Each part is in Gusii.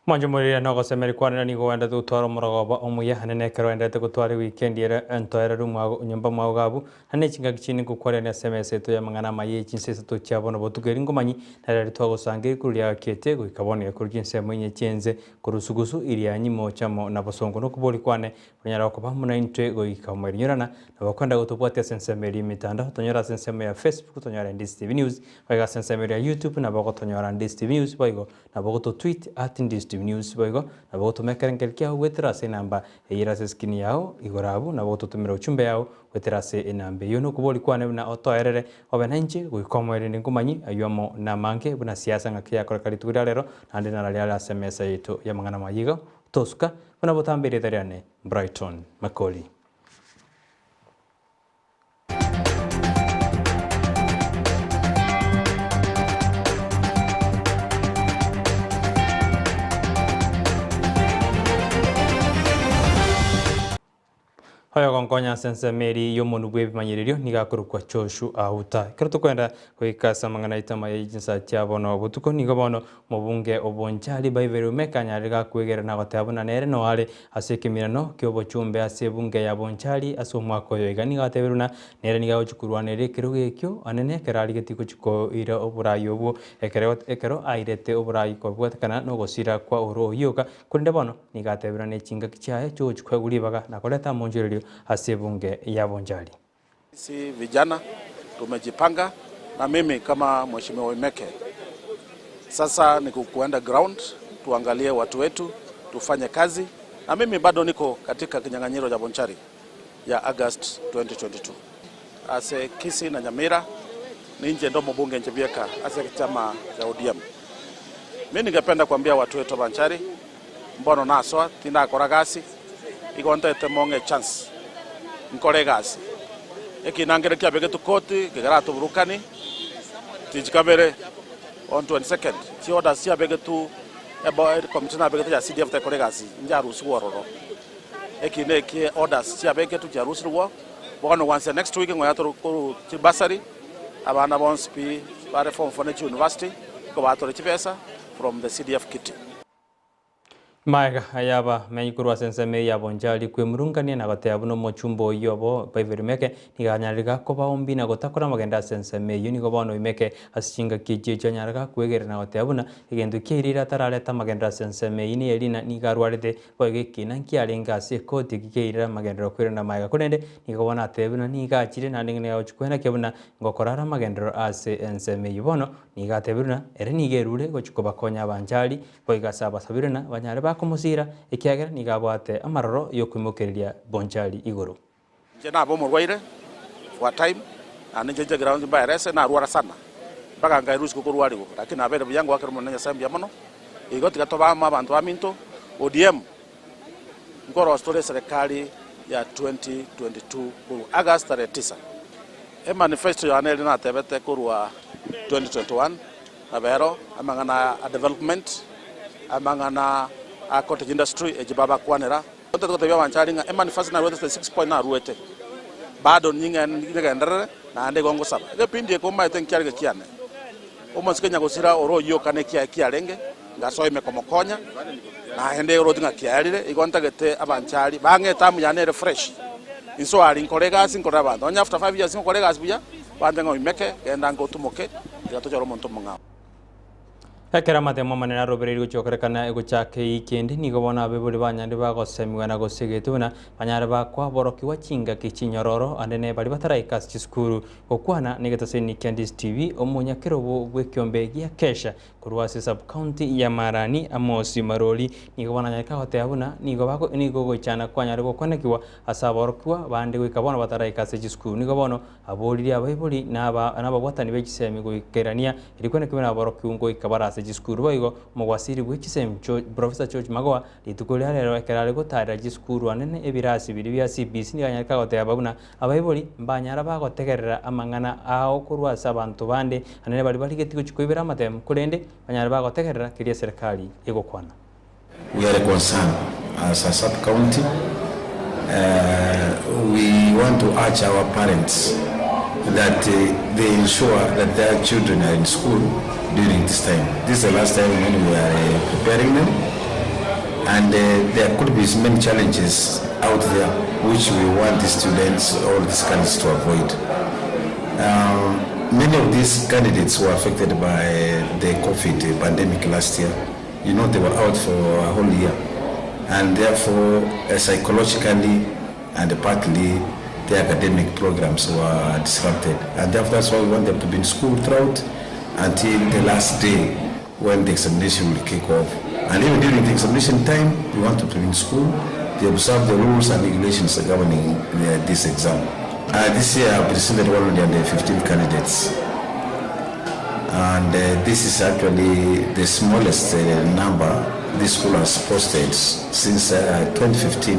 Mwanche morire na ogosemeria kwane na nigo oendete gotwara omorogoba omuya, naende ekero oenderete gotwara ewikendi ere entoereru mwago nyomba mwao iga abwo, na ne chingaki chinde nkokwarania ase emesa yaito y'amang'ana amaya ye chinsa isato chia bono botuko eri nkomanyi, na riaria twagosangereria igoro riagakiete goika bono iga korwa chinsemo inye chi'ense, korwa sugusu, Irianyi, moocha amo na bosongo. Nokobori kwane Onyare koba amo naintwe goika omoerinyorana, nabo okwenda gotobwatia ase ensemo eria y'emetandao, tonyore ase ensemo ya Facebook, tonyore Ndisi TV News, boigo ase ensemo eria ya YouTube nabo ogotonyora Ndisi TV News, boigo nabo ogototweet at Ndisi TV News, boigo nabo ogotoma ekerengerio kiao goetera ase enamba eyio ere ase eskrini yao igoro abwo, nabo ogototomera uchumbe yao goetera ase enamba eyio. Nokobori kwane buna otoerere obe nainche goika omoerio nkomanyie ayio amo namange buna siasa ng'aki yakoreka rituko ria rero, naende nararia are ase emesa yaito y'amang'ana amaya igo. Tosuka, buna botambe erieta riane Brighton Makori. Oyogonkonya ase ensemo eria y'omonwa bw'ebimanyererio nigo akorokwa Joshua Auta. Ekero tokwenda goika ase amang'ana aito amaya ye chinsa chia bono botuko, nigo bono omobunge o Bonchari Baiberi Omeka anyarire gakwegera na goteba buna nere noo are ase ekemirano ki'obochumbe ase ebunge ya Bonchari ase omwaka oyo iga. Nigo atebire buna nere nigo agochia korwanerera ekerogo ekio anene ekero arigetie gochia koira oborai obwo ekero ekero airete oborai kobwatekana nogosira kwa oro oyio iga. Korende bono nigo atebire ne chingaki chiaye chiogochia koegwa ribaga na koreta amonchorerio ase ebunge ya Bonchari. Sisi vijana tumejipanga na mimi kama mheshimiwa Oimeke sasa ni kuenda ground tuangalie watu wetu tufanye kazi na mimi bado niko katika kinyang'anyiro cha Bonchari ya August 2022 ase Kisii na Nyamira ninche ndo mobunge inche bieka ase chama cha ODM. Mi ningependa kuambia watu wetu wa Bonchari mbono nasoa tindakora gasi igo ntaete mong'e chance nkore egasi ekina nkere kiabegetwe koti kegeratoburukani tichikabere on 22nd chi orders chiabegetwe ebo committee nabegete ya CDF tekora egasi njarusigwe ororo ekina eki orders chiabegetwe chiarusirwe bono kwanzia next week ngoya tore koru chibasari abana bonsi pi bare form 4 ne chiuniversity nkobatore chibesa from the CDF kitty. Magega ay'abamenyi korwa ase ensemo eye ya Bonchari kwemurungania na goteba buna omochumba oyio obo Pavel Meke nigo anyarire kobaombia na gotakora amagendo ase ensemo eyio nigo bono Oimeke ase chingaki echio echio anyare kwegerera na goteba buna egento kiairire atarareta amagendero ase ensemo eyio niye rina nigo arwarete boigo ekina nkiarenge ase ekoti eki kiairire amagenderero kwerenda magega korende nigo bono atebe buna nigo achire naende nigo agochia kwenakia buna ngokora are amagenderero ase ensemo eyio bono nigo atebire buna ere nigo erure gochia kobakonya abanchari Boigo ase abasabire na banyare bakomosiira, ekiagera nigo abwate amaroro y'okoimokereria Bonchari igoro. Inche nabe omorwaire for a time, naende inche nche ground mbaerese, narwara sana, mpaka nkairwa isiko korwarigwa, lakini nabeire buya ngoakera Omonene Nyasae mbuya mono, igo tiga tobe amo abanto baminto, ODM nkorosia tore eserekari ya 2022 korwa August tarehe tisa. Emanifesto yane eria natebete korwa 2021 Nabo ero amang'ana a development, amang'ana a cottage industry echi babakwanera. Ntotete gotebia abanchari ng'a emanifesto naruete 36 point naruete bado nigenderere naende igo ngosaba. Egepindi eke omaete nkiare gekiane, omosike nyagosira ore oyio okane ekiaye kiarenge, ngasoa ime komokonya, naende oroche ng'a kiaerire, igo ntagete abanchari bang'e etamu yane ere fresh, insoe aria nkore egasi nkorere abanto. Onye after 5 years ngokora egasi buya, Bande ng'a oimeke, genda ange otumoke, tiga tochore omonto omong'ao. Ekero amatemo amanene arobereirie gochia gokorekana egochaka eiki ende, nigo bono abaibori banyarire bagosemigwa na gosegetwa buna banyare bakwaborokigwa chingaki chinyororo ande ne baria bataraika ase chisukuru. Gokwana negetaseni kia Ndisi TV, omonyakerogo bw'ekiombe gia Kesha Korwa ase sub-county ya Marani, Amosi Marori nigo bono anyarete goteba buna nigo bako nigo ogoichana kwanyare gokwanekigwa ase aborokigwa bande goika bono bataraika ase chisukuru. Nigo bono aboririe abaibori na aba na ababwatani be chisemi goikerania erikwanekigwa buna aborokigwa ngoika bare ase chisukuru. Boigo omogwasiri bwe chisemi George Professor George Magoha rituko ria rero ekero are gotarera chisukuru anene ebirasi biria bia CBC nigo anyarete goteba buna Abaibori mbanyara bagotegerera amang'ana ao korwa ase abanto bande, anene baria barigetie gochia koibera amatemo, korende banyare bagotegerera keria eserekari egokwana. We are concerned as a sub county, we want to urge our parents that they ensure that their children are in school during this time. This is the last time when we are preparing them. And there could be many challenges out there which we want the students or these candidates to avoid. Many of these candidates were affected by the COVID pandemic last year. You know, they were out for a whole year. And therefore, psychologically and partly, the academic programs were disrupted. And therefore, that's why we want them to be in school throughout until the last day when the examination will kick off. And even during the examination time, we want them to be in school. They observe the rules and regulations governing this exam. This year, I presented 115 candidates. And this is actually the smallest number this school has posted since 2015,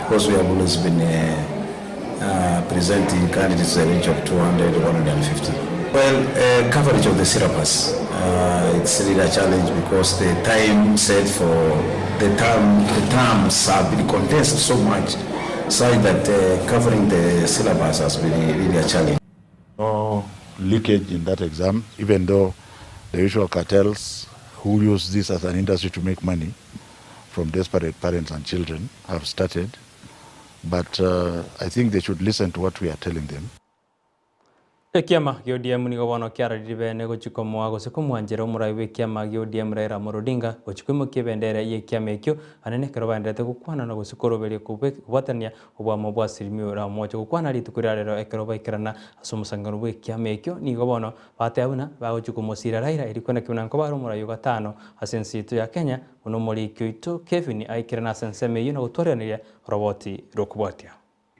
because we have always been presenting candidates a range of 200, 150. Well, coverage of the syllabus, it's really a challenge because the time set for the term, the terms have been condensed so much, so that covering the syllabus has been really a challenge. No leakage in that exam, even though the usual cartels who use this as an industry to make money from desperate parents and children have started. But I think they should listen to what we are telling them. Ekiama gia ODM nigo bono kiararire bene gochikomoa gose komwanchera omorai bwa ekiama gia ODM Raila Amolo Odinga gochikoimokia ebendera ya ekiama ekio anene ekero baenderete gokwana na gose koroberia kobwatania obwamo bwa asilimia la umoja gokwana rituko ria rero ekero baikerana ase omosangano bwa ekiama ekio nigo bono bateba buna bagochikomosira Raila eri kwenda kebuna nkobare omorai o gatano ase ense yaito ya Kenya buna omoriki oito Kevin aikerana ase ensemo eywo na gotwaraniria roboti rokobwatia.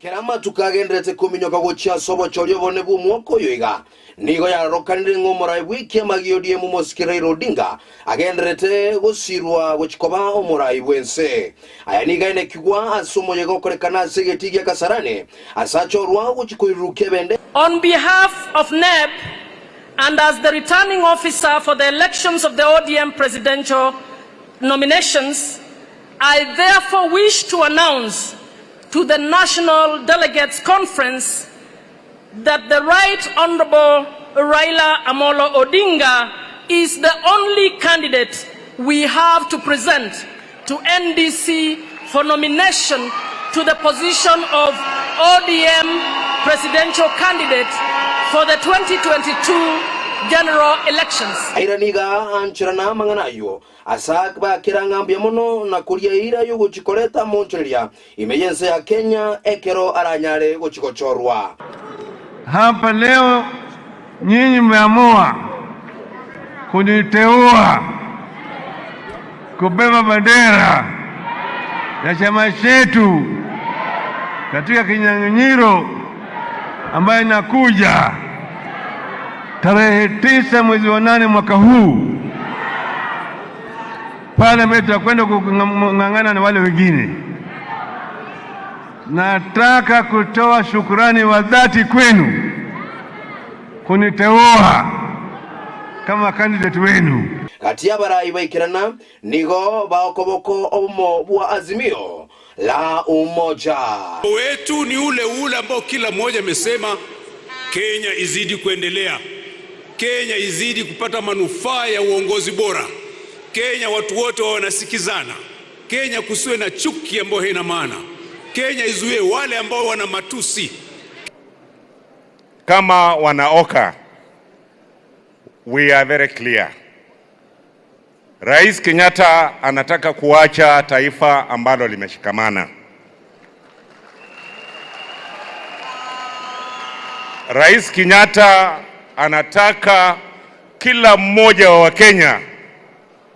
Kera amatuko agenderete kominyoka gochia ase obochori obone bwa omwaka oyo iga, nigo yarokanire ng'a omorai bwa ekiama gia ODM omosike Raila Odinga agenderete gosirwa gochikoba omorai bw'ense. Aya nigo ainekigwa ase omoyega okorekana ase egetii gia Kasarani ase achorwa gochi koirurukia ebende. On behalf of NEB and as the returning officer for the elections of the ODM presidential nominations, I therefore wish to announce to the National Delegates Conference that the Right Honorable Raila Amolo Odinga is the only candidate we have to present to NDC for nomination to the position of ODM presidential candidate for the 2022 general elections. Aira niga ancherana amang'ana aywo ase bakera ng'a mbuya mono na koria eira y'ogochikoreta monchoreria ime y'ense ya Kenya ekero aranyare gochigochorwa. Hapa leo nyinyi mmeamua kuniteua kubeba bendera ya chama chetu katika kinyang'anyiro ambayo inakuja tarehe 9 mwezi wa 8 mwaka huu, pale ambapo tutakwenda kung'ang'ana na wale wengine. Nataka kutoa shukurani wa dhati kwenu kuniteua kama candidate wenu. Kati ya barai baikerana nigo baokoboko obumo bwa Azimio la Umoja. Wetu ni ule ule ambao kila mmoja amesema Kenya izidi kuendelea, Kenya izidi kupata manufaa ya uongozi bora, Kenya watu wote wawe wanasikizana, Kenya kusiwe na chuki ambayo haina maana, Kenya izuie wale ambao wana matusi. Kama wanaoka, we are very clear. Rais Kenyatta anataka kuacha taifa ambalo limeshikamana. Rais Kenyatta anataka kila mmoja wa Wakenya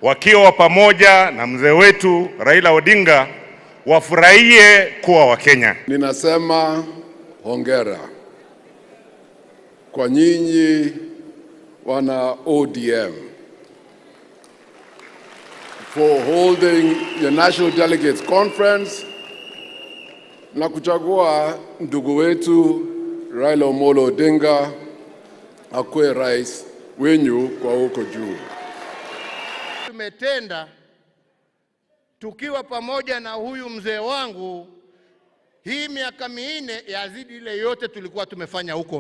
wakiwa pamoja na mzee wetu Raila Odinga wafurahie kuwa Wakenya. Ninasema hongera kwa nyinyi wana ODM for holding your National Delegates Conference na kuchagua ndugu wetu Raila Amolo Odinga akuwe rais wenyu kwa huko juu. Tumetenda tukiwa pamoja na huyu mzee wangu, hii miaka 4 yazidi ile yote tulikuwa tumefanya huko.